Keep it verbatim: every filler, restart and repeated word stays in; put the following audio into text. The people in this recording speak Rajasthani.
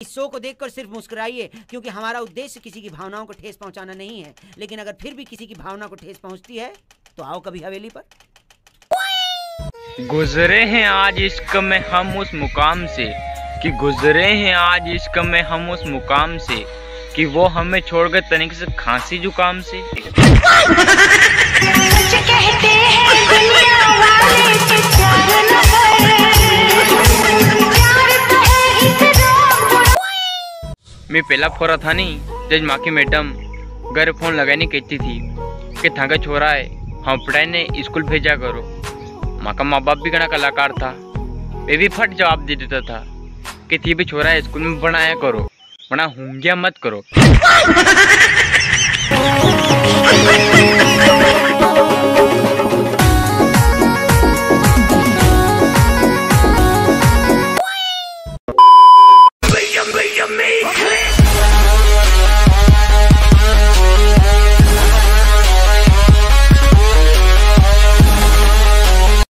इस शो को देखकर सिर्फ मुस्कुराइए, क्योंकि हमारा उद्देश्य किसी की भावनाओं को ठेस पहुंचाना नहीं है। लेकिन अगर फिर भी किसी की भावना को ठेस पहुंचती है, तो आओ कभी हवेली पर। गुजरे हैं आज इश्क में हम उस मुकाम से, कि गुजरे हैं आज इश्क में हम उस मुकाम से, कि वो हमें छोड़ गए तनिक से खांसी जुकाम से। सच कहते हैं दुनिया वाले कि प्यार न कर, प्यार तो है इस रोग। मैं पहला फोरा था नी, जज माँ की मैडम घर फोन लगाई ने कहती थी कि थाके छोरा है, हाँ, पढ़ाई ने स्कूल भेजा करो। माँ का माँ बाप भी घणा कलाकार था, वे भी फट जवाब दे देता था कि थी भी छोरा है स्कूल में बनाया करो, वरना हुंगिया मत करो।